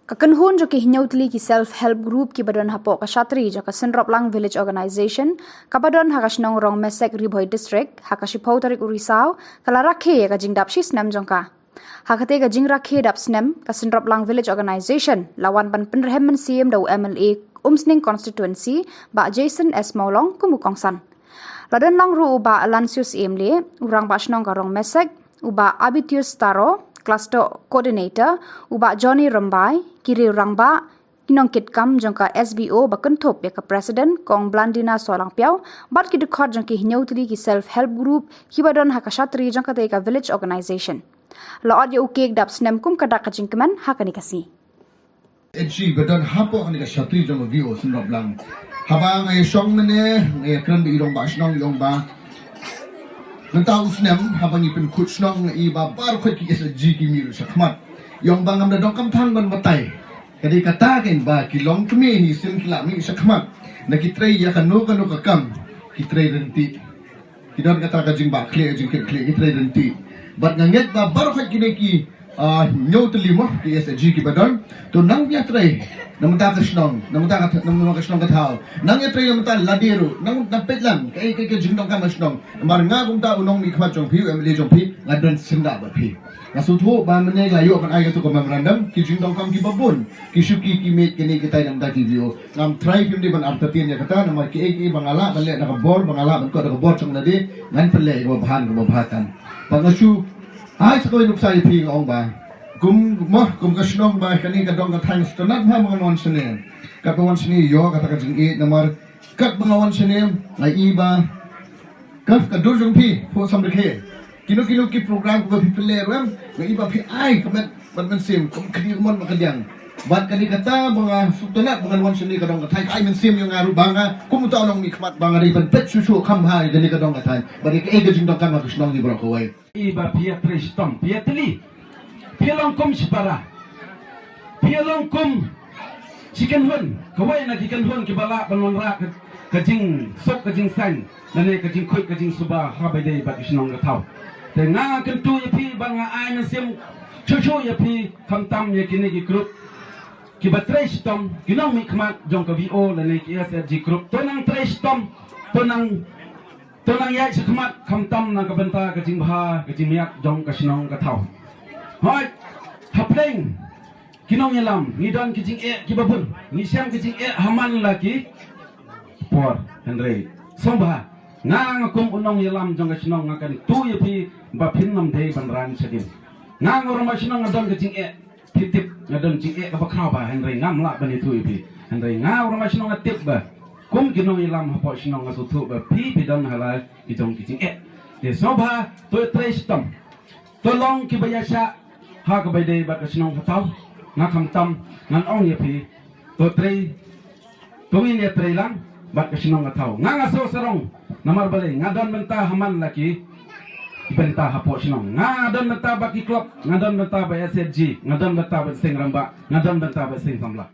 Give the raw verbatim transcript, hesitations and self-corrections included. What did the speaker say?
Ka kynhun jong ki hynñiew tylli ki self help group kiba don hapoh ka shatri jong ka Synroplang Village Organisation, kaba don ha ka shnong Rongmesek, Ri Bhoi District, ha ka shiphew tarik u Risaw ka la rakhe ïa ka jingdap shisnem jong ka. Ha katei ka jingrakhe dap snem, ka Synroplang Village Organisation la wan ban pynrhem mynsiem da u M L A Umsning Constituency, Bah Jason S Mawlong, kum u kongsan. La don lang ruh u Bah Lancius Emley, u Rangbah Shnong ka Rongmesek, u Bah Abitius Taro, Cluster Coordinator, u Bah Johnny Rymbai, ki riew rangbah, ki nongkitkam jong ka S B O ba kynthup ïa ka President Kong Blandina Solangphiaw, bad ki dkhot jong ki hynñiew tylli ki self help group kiba don ha ka shatri jong katei ka Village Organisation. La ot ïa u cake dap snem kum ka dak ka jingkmen ha kane ka sngi. Edshi ba don hapoh kane ka shatri jong ka V O Synroplang. Haba nga ïa shong mynne, nga ïa kren bad i rangbah shnong, i ong ba mynta u snem haba ngi pynkut shnong, nga i ba baroh khoit ki S H G ki mih shakhmat. I ong ba ngam da donkam than ban batai. Ka dei kata kein ba ki longkmie hi sien ki la mih shakhmat. Na ki trei ïa kano kano ka kam, ki trei ryntih. Ki don kata ka jingbakla, jingkitkhlieh, ki trei ryntih. Bad nga ngeit ba baroh khoit kine ki, ah, hynñiew tylli mo ki S H G kiba don. To nang ïa trei na bynta ka shnong, na bynta ka, na bynta ka shnong ka thaw. Nang ïa trei na bynta lade ruh, nang na peit lang kaei kaei ka jingdonkam ka shnong. Namar nga kumta u nongmihkhmat jong phi, u M L A jong phi, nga don syndah bad phi. Nga sngewthuh ba mynne la ïoh ban ai kato ka memorandum, ki jingdonkam kiba bun, ki shuki ki miej, kine kitai na bynta ki V O. Ngam try phim dei ban artatien ïa kata, namar kiei kiei ba nga lah ban leh na ka bor, ba nga lah ban kot da ka bor jong lade, ngan pynleh ïa kaba bha, kaba bha tam. Ba nga shu ai sa kawei nuksa ïa phi, nga ong ba kum mo, kum ka shnong ba kane ka dong ka thaiñ, sngewtynnat bha ba ngan wan shane. Katba wan shane ïoh kata ka jingïeit, namar katba nga wan shane nga i ba ka, ka dur jong phi phuh samrkhie. Kino kino ki program kiba phi pynleh ruh em, nga i ba phi ai ka met bad mynsiem kum kane ka mon ba ka diang. Bad kane kata ba nga sngewtynnat ba ngan wan shane ka dong ka thaiñ, ka ai mynsiem ïa nga ruh ba nga kum uta u nongmihkhmat ba nga dei ban peit shuh shuh kham bha ïa kane ka dong ka thaiñ. Bad ïa kaei ka jingdonkam ha ka shnong hi baroh kawei. I ba phi ïa trei shitom, phi ïa tylli, phi ïa long kum shipara, phi ïa long kum shi kynhun, kawei na ki kynhun kiba lah ban wanrah ka, ka jingsuk ka jingsaiñ, lane ka jingkhuid ka jingsuba ha ba ïadei bad ki shnong ka thaw. Te nga kyntu ïa phi ba nga ai mynsiem shuh shuh ïa phi, khamtam ïa kine ki group kiba trei shitom, ki nongmihkhmat jong ka V O lane ki S H G group. To nang trei shitom, to nang To nang ïaid shakhmat khamtam na ka bynta ka jingbha ka jingmiat jong ka shnong ka thaw. Hooid, hapdeng ki nongïalam ngi don ki jingeh kiba bun, ngi shem ki jingeh ha man la ki por, hynrei sngewbha, nga, nga kum u nongïalam jong ka shnong nga kyntu ïa phi ba phin ym dei ban ran shadien. Nga, nga u rangbah shnong nga don ka jingeh. Phi tip nga don jingeh kaba khraw bha, hynrei ngam lah ban ïathuh ïa phi. Hynrei nga u rangbah shnong nga tip ba kum ki nongïalam hapoh shnong nga sngewthuh ba phi, phi don ha la ki jong ki jingeh. Te sngewbha to trei shitom, to long kiba ïaishah ha kaba ïadei bad ka shnong ka thaw. Nga khamtam ngan ong ïa phi, to trei, to ngin ïa trei lang bad ka shnong ka thaw. Nga, nga sngewsarong namar balei, nga don bynta ha man la ki bynta hapoh shnong. Nga don bynta bad ki club, nga don bynta bad S H G, nga don bynta bad seng rangbah, nga don bynta bad seng samla.